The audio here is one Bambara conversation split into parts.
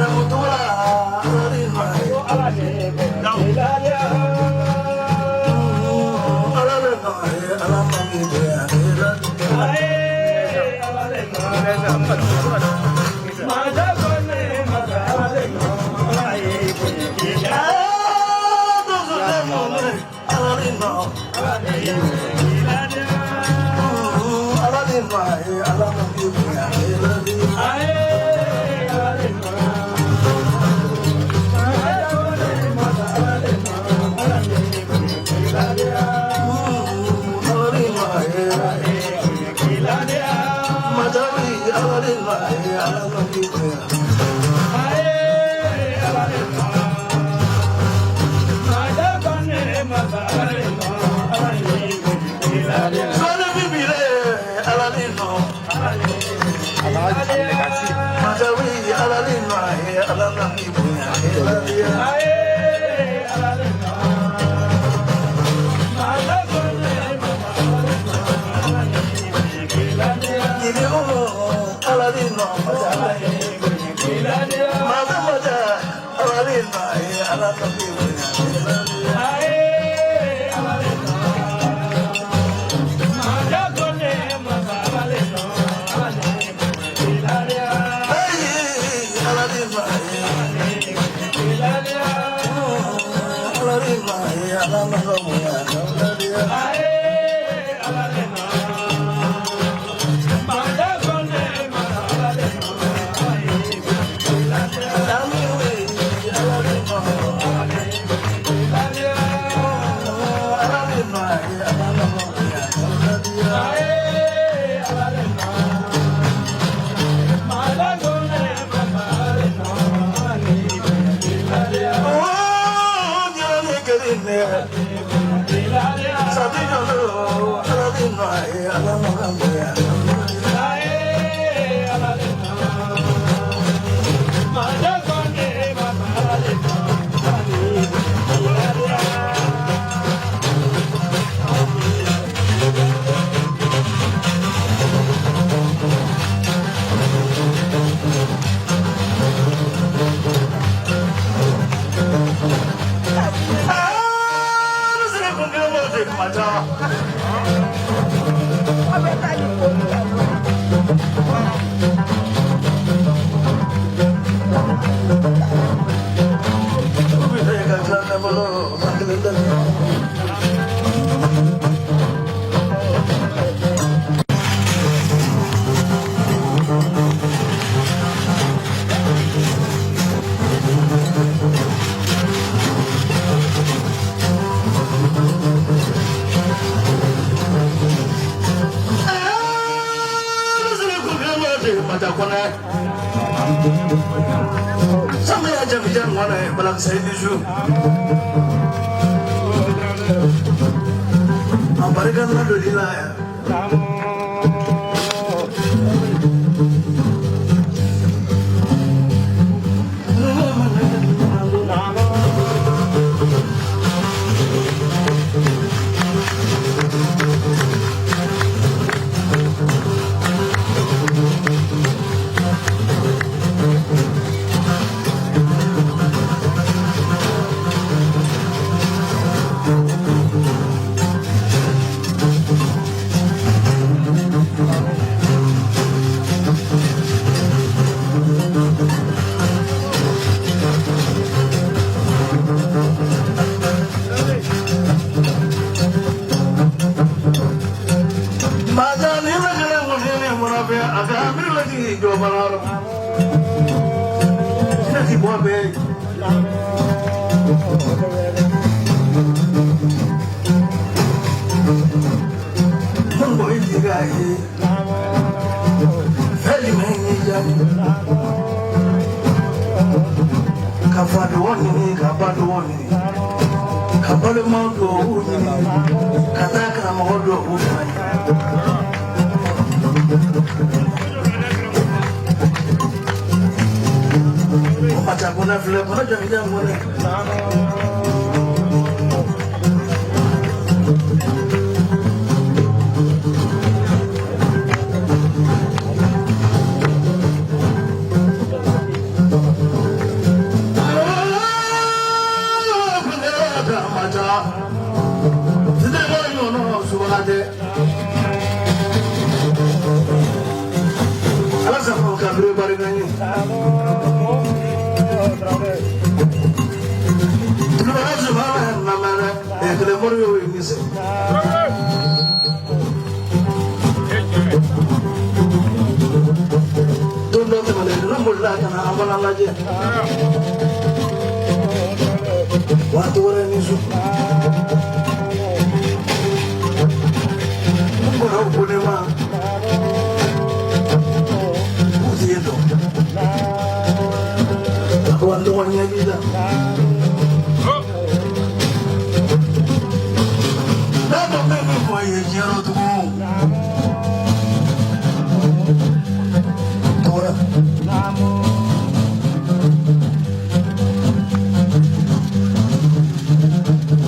Thank fana lajɛ waati wɛrɛ ni su n kɔrɔw ko ne ma k'u t'i dɔn a ko n dɔgɔ ɲɛ b'i la ne ko n bɛ min fɔ i ye diɲɛ rɔ tugun tora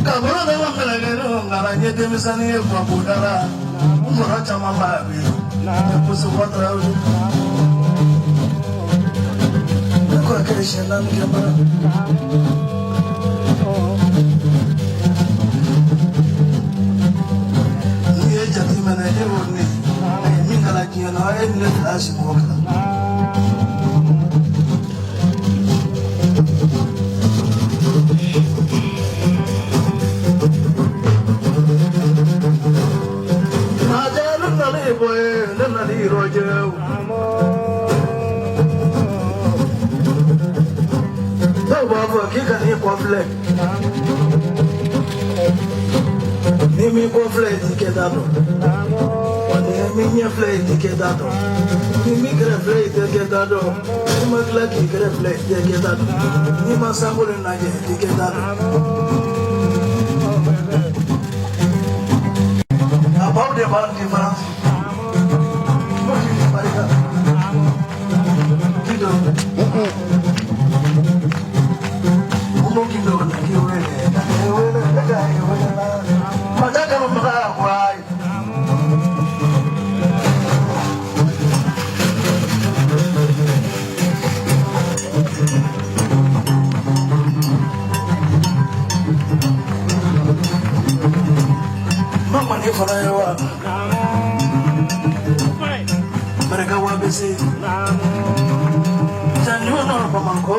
ka bolo da ma mɛlɛkɛ nka n ye denmisɛnnin ye gwabuda la n kɔrɔ caman b'a bɛ yen Mustafa Tarawele ne kɔrɔkɛ ye siɲɛ naani kɛ bara n'i ye jate minɛ e y'o ne a ye min kalan diɲɛ na e ni ne fila si mɔgɔ kalan Majalu nali boye ne nali roje dɔw b'a fɔ k'i ka n'i kɔfilɛ n'i m'i kɔfilɛ i t'i kɛta dɔn wa n'i m'i ɲɛfilɛ i t'i kɛta dɔn n'i m'i kɛrɛfilɛ i tɛ kɛta dɔn n'i ma tila k'i kɛrɛfilɛ i tɛ kɛta dɔn n'i ma sankolo lajɛ i t'i kɛta dɔn a baw de b'an différence n'o t'i barika Kido. Umo kido na kiwele na kiwele na kiwele na. Mataka mbaga kwai. Mama ni fana ye wa. Barika wa bɛ se. Janjo nɔ Bamakɔ.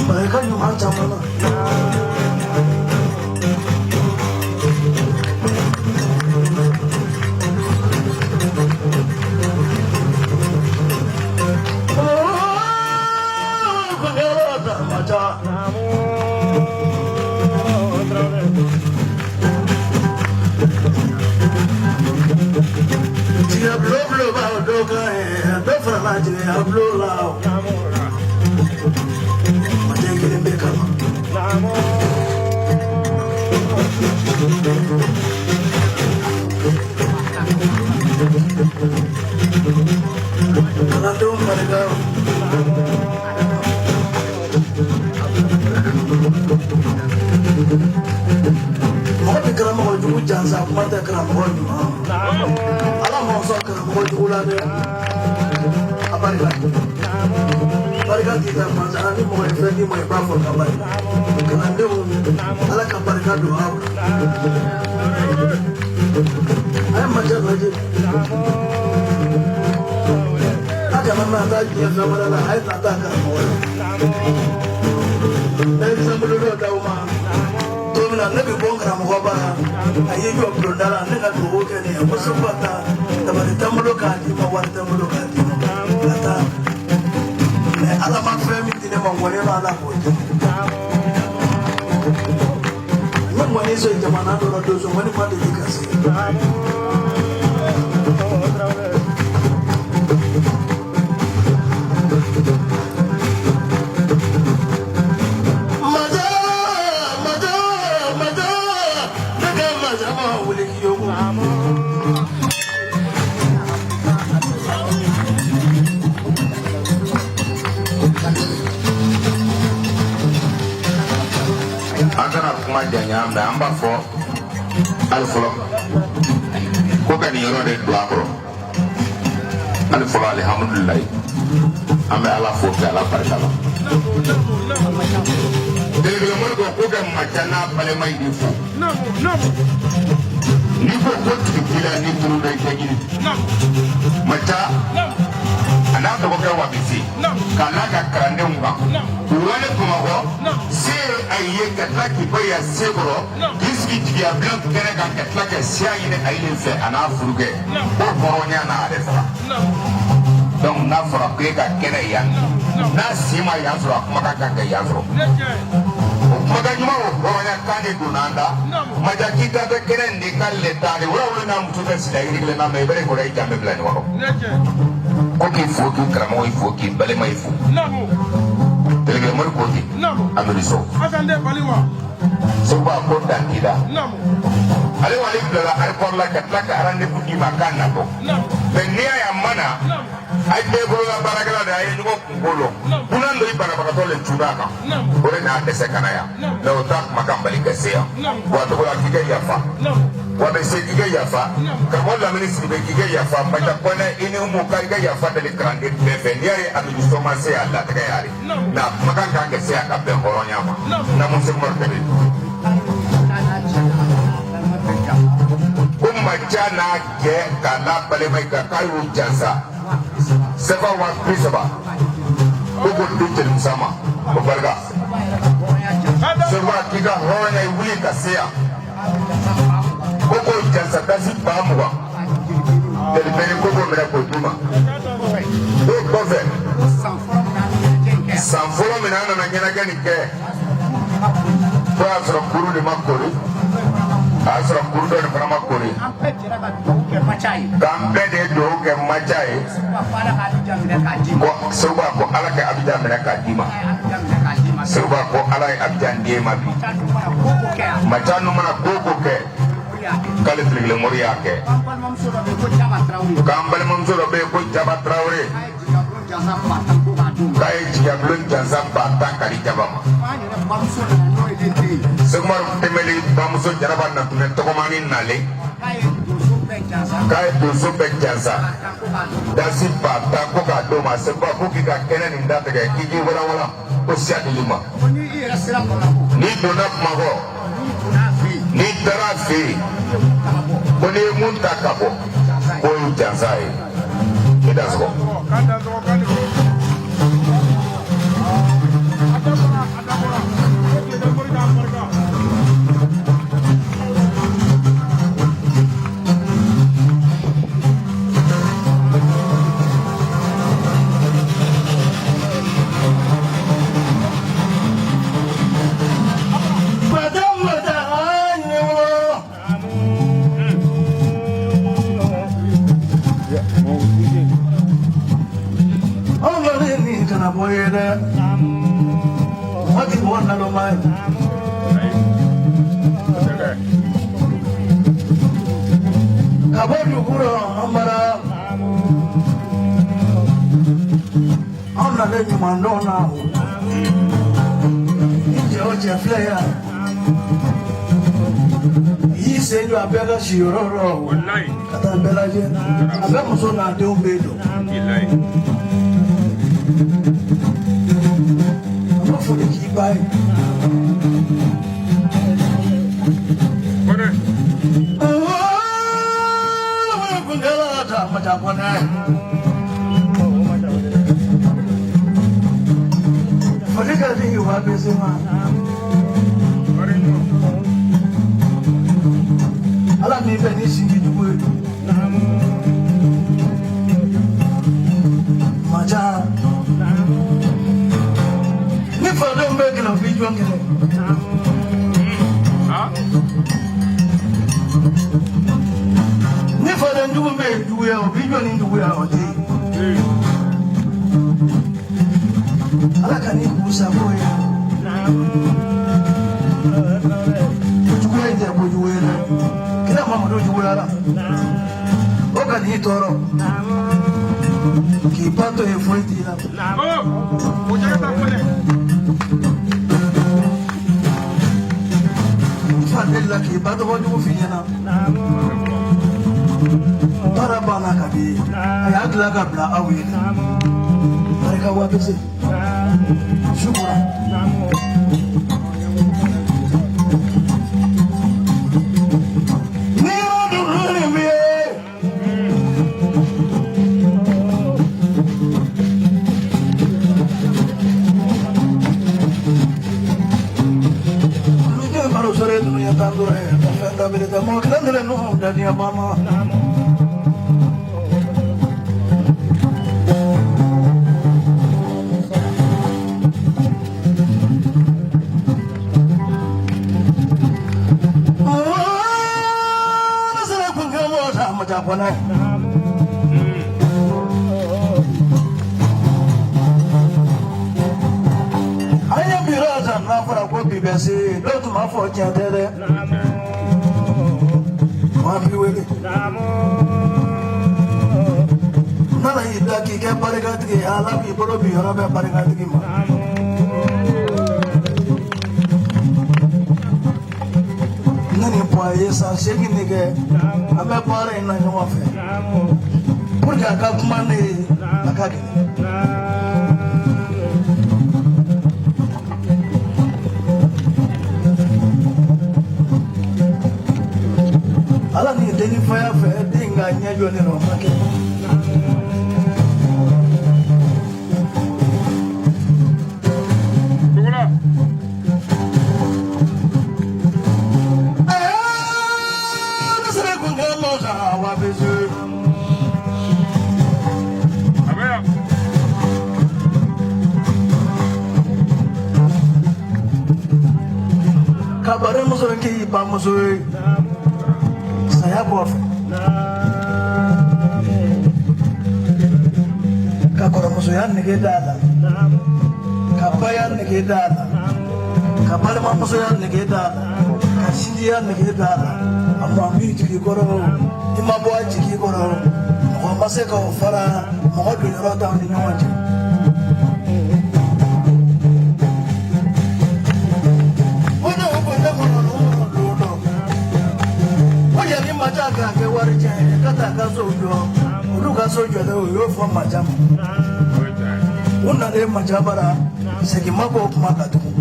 Barika ɲuman caman na. Jigiya bulon bulon b'a dɔ kan ye dɔ farala jigiya bulon la o. Majɛ kelen bɛ kama. Kalandenw barika. Mɔgɔ bɛ karamɔgɔ jugu jansa kuma tɛ karamɔgɔ ɲuman ala m'aw sɔn karamɔgɔ jugu la dɛ a barika barika t'i ta mansa ni mɔgɔ ye fɛn d'i ma i b'a fɔ ka barika kalandenw ala ka barika don aw la a ye majɛ lajɛ a kana na taa diɲɛ fɛn wɛrɛ la a ye na taa karamɔgɔ la ne ye exemple dɔ d'aw ma don min na ne bɛ bɔ n karamɔgɔ bara a y'i jɔ bulonda la ne ka dugawu kɛ nin ye ko sekuba taa dabali tɛ n bolo k'a d'i ma wari tɛ n bolo k'a d'i ma ka taa mais ala ma fɛn min di ne ma ŋɔni b'a la k'o di n ye ŋɔni sɔrɔ jamana dɔ la donso ŋɔni ma deli ka se. Maja, maja, maja, ne ka maja ma wuli k'i yogo. An kana kuma janya mɛ an b'a fɔ hali fɔlɔ ko ka nin yɔrɔ de don a kɔrɔ hali fɔlɔ alihamudulilayi an bɛ ala fo kɛ ala barika la belebele mori ko ko ka maca n'a balima yi de fo n'i ko ko tigi t'i la ni turu bɛ kɛ ɲini maca a n'a dɔgɔkɛ wabisi k'a n'a ka kalandenw kan u wale bamakɔ se ye a ye ka tila k'i bɔ yan sekɔrɔ k'i sigi jigiya bulon kɛnɛ kan ka tila ka siya ɲini a ye fɛ a n'a furukɛ ko hɔrɔnya n'a yɛrɛ faga. Donc n'a fɔra ko e ka kɛnɛ yan, n'a sen ma yan sɔrɔ, a kumakan kan ka yan sɔrɔ. O kumakan ɲuman, o hɔrɔnya kan de donna an da. Maja k'i ka kɛ kɛnɛ nin de ka lɛ tan de wula n'a muso bɛ sida yiri kelen na, mɛ i bɛ kɔrɔ i jan bɛ bila ɲɔgɔn kɔrɔ. Ko k'i fo, k'i karamɔgɔ i fo, k'i balima i fo. Terikɛ mori ko ten. Amadu Sow Seguba ko dan t'i la. Ale wale bilala aéroport la ka tila ka rendez-vous d'i ma k'a natɔ, mais n'i y'a ye a ma na, a ye bɛɛ bolola baarakɛla de, a ye ɲɔgɔn kunko lɔ. Dunan dɔ i banabagatɔ le cunna a kan, o de n'a dɛsɛ ka na yan, mais o t'a kumakan bali ka se yan. Wa togo la k'i ka yafa, wa bɛ se k'i ka yafa karamɔgɔ Lamini Sidibe, k'i ka yafa Maja Kɔnɛ, i ni Umu ka i ka yafa deli kalanden bɛɛ fɛ. N'i y'a ye Amadu Sow ma se yan, latigɛ y'ale mais a kumakan kan ka se yan ka bɛn hɔrɔnya ma. Namu Sekumaru Kɛmɛ ko Maja n'a cɛ k'a n'a balima kan k'a y'u jansa sɛfa 30,000, ko k'o di Jelimusa ma, o barika. Sekuba k'i ka hɔrɔnya i wuli ka se yan, ko k'o jansa dasi 20,000 jelibɛni, ko k'o minɛ k'o d'u ma. O kɔfɛ, san fɔlɔ min na an nana ɲɛnajɛ nin kɛ, ko y'a sɔrɔ kuru de ma kori, a y'a sɔrɔ kuru dɔ de fana ma kori, k'an bɛɛ de ye dugawu kɛ Maja ye. Ko Seguba ko Ala ka Abijan minɛ k'a d'i ma. Seguba ko Ala ye Abijan di e ma bi. Maja nu mana ko o ko kɛ, k'ale Filikile Mori y'a kɛ. K'an balimamuso dɔ bɛ yen ko Jaba Tarawele, k'a ye jigabulon jansa 10,000 ka di Jaba ma. Sekumaru Tɛmɛli bamuso Jaraba Natunɛ tɔgɔmani nalen, k'a ye donso bɛɛ jansa dasi 10,000 ko k'a d'o ma. Seguba ko k'i ka kɛnɛ nin datigɛ, k'i k'i walanwalan ko siya dili ma. N'i donna Bamakɔ, n'i taara a fɛ yen, ko n'i ye mun ta ka bɔ, k'o ye jansa ye. I da sɔgɔ. Madame, madame, ɲɛwolo. Anw ka nin kana bɔ ye dɛ. Waati mɔgɔ naloma ye. Ka bɔ dugu rɔ, an bara. Anw nalen ɲuman dɔn na o. Ni cɛ o cɛ filɛ yan. I y'i sen jɔ a bɛɛ ka siyɔrɔ rɔ. Ka taa bɛɛ lajɛ. A bɛɛ muso n'a denw bɛ yen don. An b'a fɔ de k'i ba ye. Foli ka di wa bɛ se ma. Ala min fɛ ni sigi jugu ye. Maja. Ni fadenw bɛ kɛlɛ, u b'i jɔ kɛlɛ. Ni faden jugu bɛ juguya, o b'i jɔ ni juguya, o tɛ yen. Ala ka n'i k'u sago ye. Kojuguya in tɛ kojugu ye dɛ. Kira Mamadu juguyara. O ka n'i tɔɔrɔ. K'i ba to yen, foyi t'i la. I fa delila k'i ba tɔgɔ jugu f'i ɲɛna. Baara banna ka di ye. A y'a dilan ka bila aw ye. Barika wa bɛ se. Sukura. Ni yɔrɔ dun nin bɛ ye. Olu baro sɔrɔ ye dunuya tan dɔrɔn ye. Ka fɛn dabiri tɛ mɔgɔ kelen kelen n'u dadiya banna. Maca Kɔnɛ. An ye biro san n'a fɔra ko bi bɛ se, dɔw tun b'a fɔ tiɲɛ tɛ dɛ. Maa b'i wele. N'Ala y'i da k'i kɛ barikatigi ye, Ala b'i bolo bi yɔrɔ bɛɛ barikatigi ma. Ne ni Puwa ye san 8 de kɛ, an bɛ baara in na ɲɔgɔn fɛ. Pour que a ka kuma ne ye, a ka gɛlɛn. Ala ni denifaya fɛ, den ka ɲɛ jɔ ne la, o ma kɛ. Ne sera kun kɛ mɔsa wa bɛ se. Ka barimuso k'i bamuso ye saya kɔfɛ, ka kɔrɔmusoya nege d'a la, ka baya nege d'a la, ka balimamusoya nege d'a la, ka sinjiya nege d'a la. A ma min jigi kɔrɔ, i ma bɔ a jigi kɔrɔ, mɔgɔ ma se k'o fara mɔgɔ don yɔrɔ t'aw ni ɲɔgɔn cɛ. O ne ko ne kɔnɔ don dɔ ko yanni Maca k'a kɛ wari cɛ ye ka taa ka so jɔ, olu ka so jɔlen, o y'o fɔ Maca ma. U nalen Maca bara, segin ma bɔ o kuma kan tugun.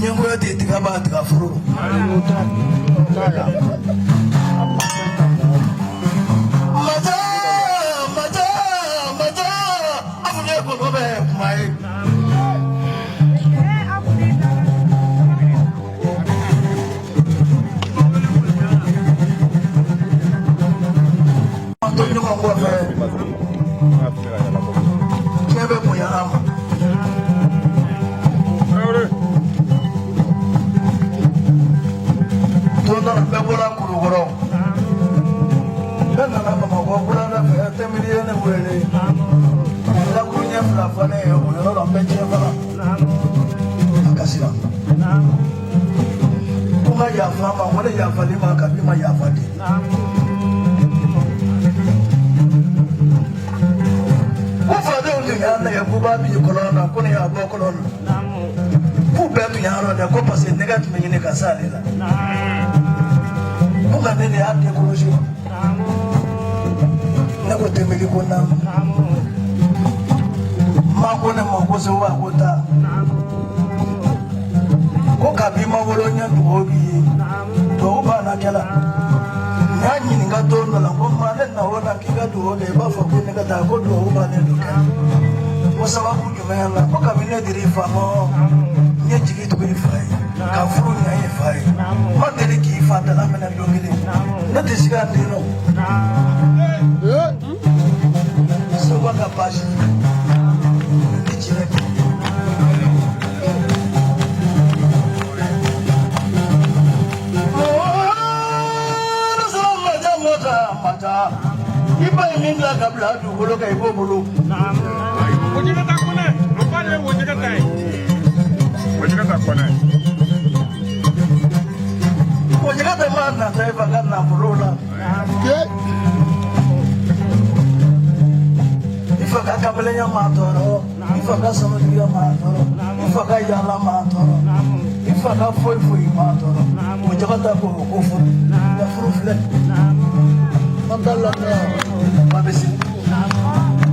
Ɲɛngoya tɛ tiga b'a tiga foro. Maca, Maca, Maca, afunɛ kɔnɔ bɛ kuma ye. An to ɲɔgɔn kɔfɛ, diɲɛ bɛ bonya an ma. Don dɔ la, bɛɛ bɔra Kulukɔrɔ, bɛɛ nana Bamakɔ wulada fɛ. Tɛmɛli ye ne wele, lakuru ɲɛ fila fɔ ne ye o yɔrɔ la, n bɛ diɲɛ fana. A kasira ko n ka yafa a ma. Ko ne yafali ma kabi ma yafa di. Ko fadenw tun y'a nɛgɛ k'u b'a bin kɔlɔn na, ko ne y'a bɔ kɔlɔn na. K'u bɛɛ tun y'a dɔn dɛ, ko parce que nɛgɛ tun bɛ ɲini ka s'ale la, ko nka ne de y'a décroché. Ne ko Tɛmɛli ko naamu. Ma ko ne ma ko Segu, a ko taa ko kabi ma wolo ɲɛ dugawu b'i ye, dugawu b'a la kɛla. N y'a ɲininka don dɔ la ko ma ne na o na k'i ka dugawu kɛ, i b'a fɔ ko ne ka taa ko dugawu b'ale don kɛ, ko sababu jumɛn la? Ko kabini ne dir'i fa ma, n ye jigi tugu i fa ye, ka furu ɲɛ i fa ye, n ma deli k'i fa dala minɛ don kelen, ne tɛ siga den nɔ. Segu ka baasi ni tiɲɛ. I ba ye min dilan ka bila dugukolo kan, i b'o bolo. Wojigata Kɔnɛ, o ba de ye Wojigata ye. Wojigata Kɔnɛ. Wojigata ma nata i fa ka nafolo la, i fa ka kamalenya ma tɔɔrɔ, i fa ka sanutigiya ma tɔɔrɔ, i fa ka yaala ma tɔɔrɔ, i fa ka foyi foyi ma tɔɔrɔ. Wojigata ko ko furu ka furu filɛ, an t'a lamɛn ba bɛ se.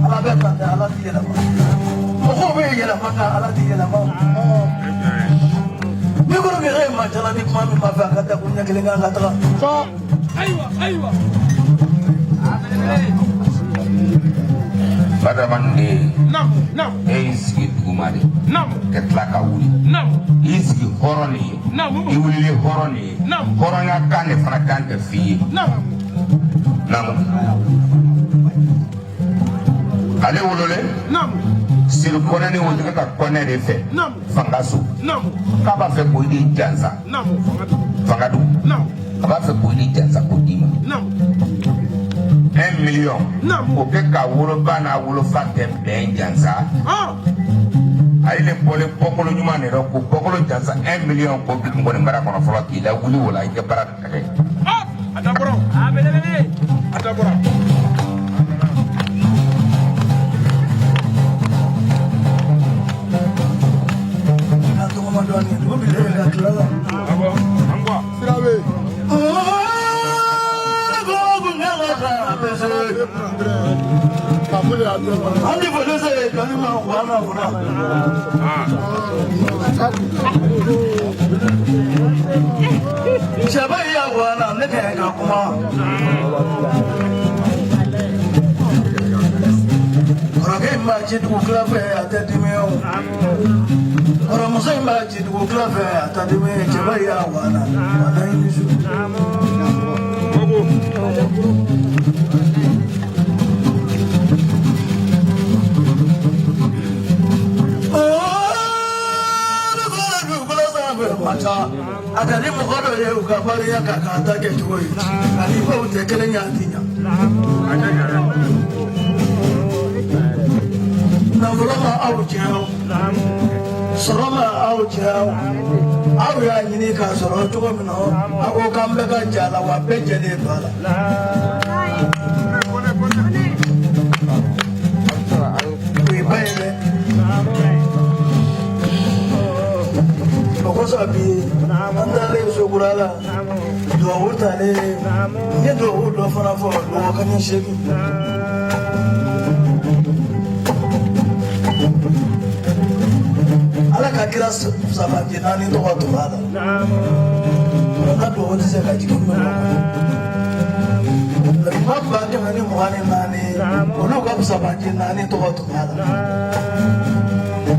Ala bɛ ta tɛ, Ala ti yɛlɛma. Mɔgɔw bɛ yɛlɛma nka Ala ti yɛlɛma. N'i ko k'e ye Macala ni kuma min b'a fɛ, a ka da ko ɲɛ kelen kan ka taga. Ayiwa, ayiwa. Badama den. Naamu, naamu. E y'i sigi duguma de ka tila ka wuli. I y'i sigi hɔrɔn de ye, i wulili hɔrɔn de ye. Hɔrɔnya kan de fana kan ka f'i ye. Naamu. Ale wololen. Sedu Kɔnɛ ni Wojɛgɛ ka Kɔnɛ de fɛ Fangaso k'a b'a fɛ k'o de jansa Fangadu a b'a fɛ k'o de jansa k'o d'i ma 1 million k'o kɛ k'a woloba n'a wolofa tɛ bɛn jansa a ye ne bɔlen bɔkolo ɲuman de rɔ k'o bɔkolo jansa 1 million k'o bila nkɔni bara kɔnɔ fɔlɔ k'i lawuli o la i ka baara kɛ. A dabɔra a dabɔra. Ka tɔgɔma dɔɔnin dugu bi ka tila la. Awɔ an kɔ. Sira bɛ yen. An ti foli se jɔnni ma wa na kunna. Sɛba y'a wa na ne kɛ ka kuma. Kɔrɔkɛ in b'a ci dugu tila fɛ a tɛ dimi o. Kɔrɔmuso in b'a ci dugu tila fɛ a tɛ dimi cɛba y'a wa na wa na i ni su. A ka di mɔgɔ dɔ ye u ka farinya k'a k'a ta kɛ cogo ye ani baw tɛ kelen y'a ti ɲa. Nafolo ma aw jɛ o, sɔrɔ ma aw jɛ o, aw y'a ɲini k'a sɔrɔ cogo min na a ko k'an bɛɛ ka jɛ a la wa bɛɛ jɛlen don a la. O ye ba ye dɛ. O kosɔn bi an taalen sokura la duwawu talen n ye duwawu dɔ fana fɔ duwawu kan ɲɛ seegin. Ala ka kira sabaji naani tɔgɔ tun b'a la. N ka duwawu tɛ se ka jigin min kɔnɔ. Maa 124 olu ka sabaji naani tɔgɔ tun b'a la.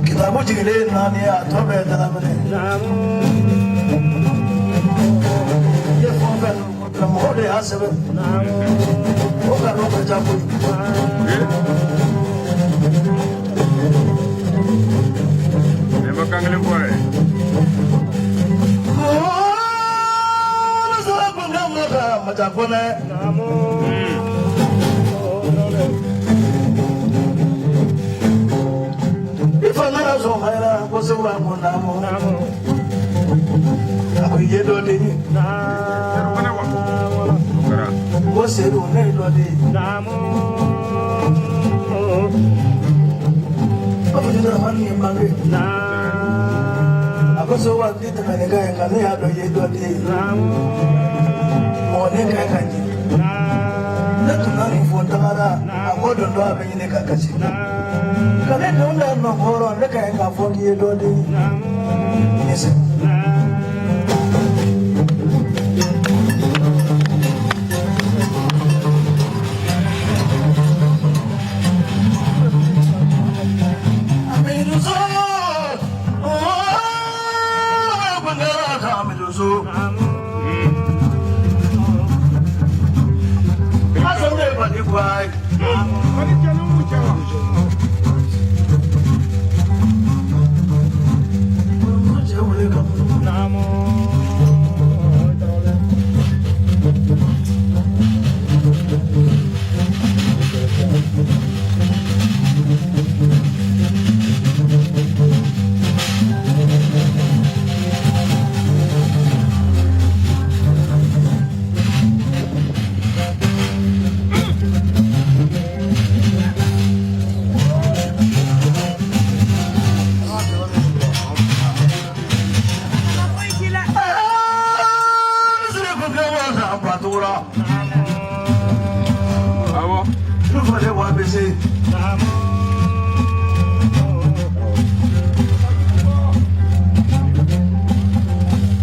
Kitabu jigilen naani a tɔ bɛɛ dalaminɛ. I ye fɛn o fɛn mɔgɔw de y'a sɛbɛn. O nkalon ka ca kojugu. Ne ma kan kelen fɔ yɛrɛ. Maca Kɔnɛ. I fa nana sɔn hayira ko segu b'a ko naamu. A ko i ye dɔ de ye. Sedu Kɔnɛ wa. O kɛra. Ko Sedu ne ye dɔ de ye. A fɔ Dramani ye bange. A ko segu wa k'i tɛmɛ nin kan ye nka ne y'a dɔn i ye dɔ de ye. Mɔgɔ ne ka ɲi ka ɲɛ. Ne tun na nin fɔ n tagara a ko don dɔ a bɛ ɲini ka kasi. Nka ne don da nɔ kɔrɔ ne ka ɲi k'a fɔ k'i ye dɔ de ye. Ne se. Amiduso, oh, Bangara Amiduso. Asante Bali Kwai. Mali cɛ ni mun cɛ wa. Cɛ wele ka mun. Misiri kun kɛ wa san batura. Awɔ. Ne falen wa bɛ se.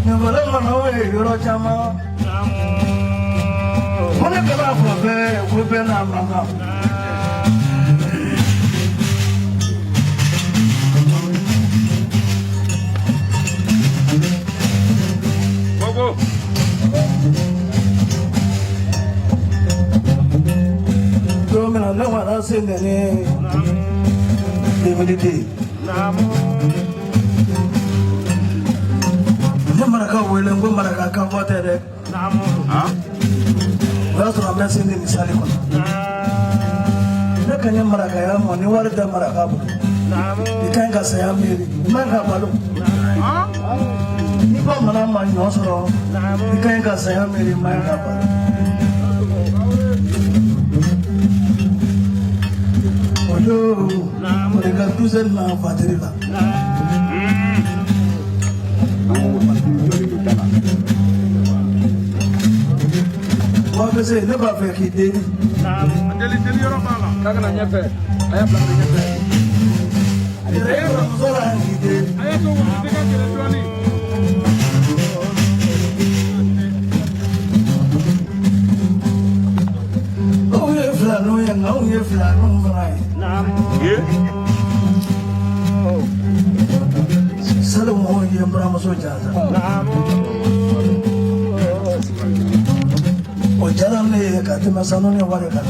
Ɲamakala mana o ye yɔrɔ caman. Ko ne kɛra fɔ bɛɛ ko bɛɛ n'a man kan. Gogo. Don min na ne wara se nɛni. 2002. Ne maraka wele n ko maraka kan fɔ tɛ dɛ. O y'a sɔrɔ an bɛ sen ni sali kɔnɔ. Ne ka ɲɛ marakaya ma ni wari tɛ maraka bolo. I ka ɲi ka saya miiri, i man ka balo. Ni bamanan ma ɲɔ sɔrɔ, i ka ɲi ka saya miiri, i man ka balo. O don, o de ka douzaine na fatiri la. Wa bɛ se, ne b'a fɛ k'i deli. Deli deli yɔrɔ b'a la. K'a kana ɲɛfɛ, a y'a bila ka na ɲɛfɛ. Yɛrɛ muso la k'i deli. A y'a to wulu ka gɛlɛn dɔɔnin. Anw ye filaninw ye, nka anw ye filaninw fana ye. Sali mɔgɔw ye n buramuso jansa. O diyara ne ye ka tɛmɛ sanu ni wari kan.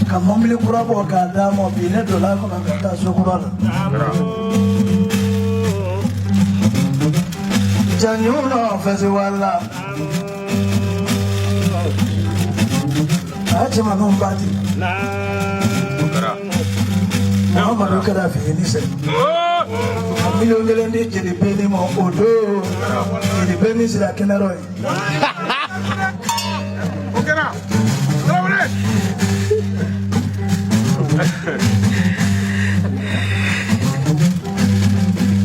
Ka mɔbili kura bɔ k'a d'a ma bi ne donna a kɔnɔ ka taa so kura la. Jaɲu na festival la. A ye cɛmaninw ba ten. Muhamadu kɛra fɛ ni sɛ. Ka 1 miliyɔn di jeli beni ma o don jeli beni sira kɛnɛrɔ ye. O kɛra. Tarawele.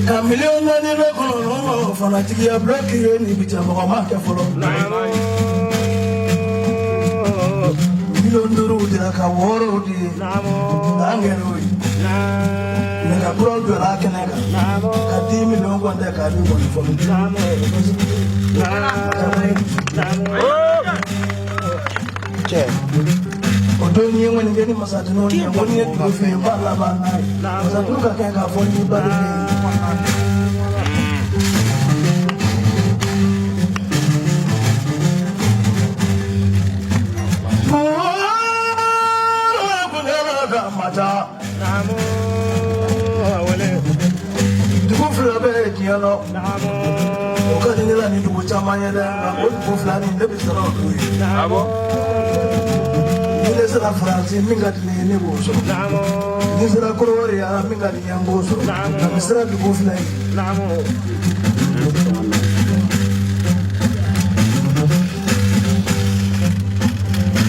Ka 4 miliyɔn bɛ kɔnɔ o fana tigiya bulɔki ye nin bi cɛ mɔgɔ ma kɛ fɔlɔ. 5 miliyɔn dira ka 6 di k'an kɛra o ye. Nɛgɛ kuraw jɔra a kɛnɛ kan ka 10 miliyɔn kɔntɛ k'a di kɔni fɔlɔ. O don n ye ŋɔnikɛ ni masatunu ye ko ni ye dugu fɛ yen n b'a laban n'a ye. Masatunu ka kɛ k'a fɔ n'i ba de ye. Dugu fila bɛ diɲɛ nɔ. O ka di ne la ni dugu caman ye dɛ, nka o dugu fila nin ne bɛ siran olu ye. Ni ne sera Faransi min ka di ne ye ne b'o sɔrɔ. Ni sera Korowari yan min ka di n ye n b'o sɔrɔ. Nka n sera dugu fila ye.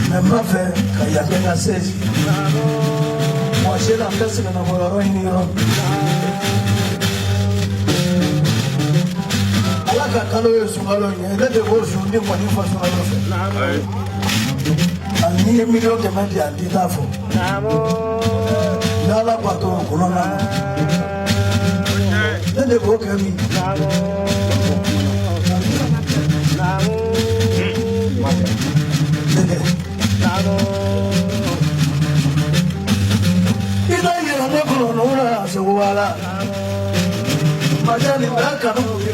Mɛ n b'a fɛ ka yan kɛ n ka siège. Mɔgɔ si la n bɛ sɛgɛnnabɔ yɔrɔ ɲini yɔrɔ min. Ala ka kalo ye sunkalo ye, ne de b'o sun ni kɔni fɔ sunkalo fɛ. Ani n'i ye 100 miliyɔn di yan t'i t'a fɔ. Ni Ala ko a to o kɔnɔna na. Ne de b'o kɛ min. Dɛgɛ. I t'a yira ne kɔnɔ ninnu na segu wala. Maja nin bɛɛ kanu ye.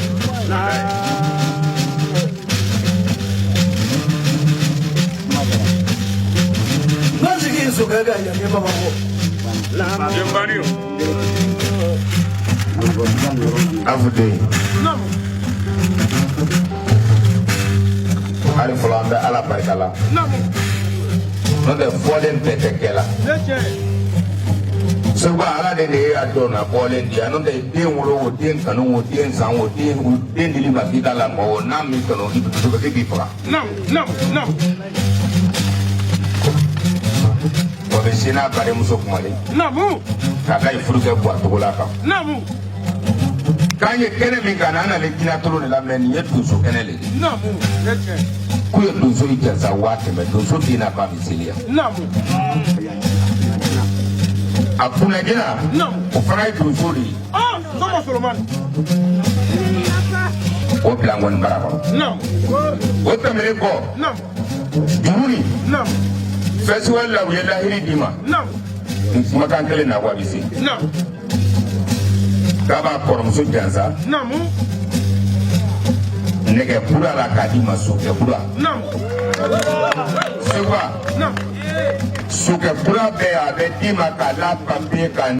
N sigi sokɛ ka yan ni Bamakɔ. Afu den. Hali fɔlɔ an bɛ Ala barika la. N'o tɛ fɔlen bɛɛ tɛ kɛ la. Segu Ala de y'a dɔn na bɔlen di yan n'o tɛ den wolo o den kanu o den san o den o den dili ma k'i ka lamɔ o n'a min kanu i bɛ k'i faga. O bɛ se n'a badenmuso kumalen. K'a ka furukɛ bɔ a togo la kan. K'an ye kɛnɛ min kan n'an nalen jinɛtolo de la mɛ nin ye donso kɛnɛ de ye. K'u ye donso in jansa 100 000 donso den n'a ba bɛ seliya. A kunnajina o fana ye donso de ye. O bila nkɔni bara kɔnɔ. O tɛmɛnen kɔ. Juru nin. Festival la u ye lahiri d'i ma. Nin kumakan kelen na wa bɛ se. K'a b'a kɔrɔmuso jansa. Nɛgɛ kura la k'a di ma sokɛ kura. Seguba. Sokɛ kura bɛ a bɛ d'i ma k'a la papiye kan.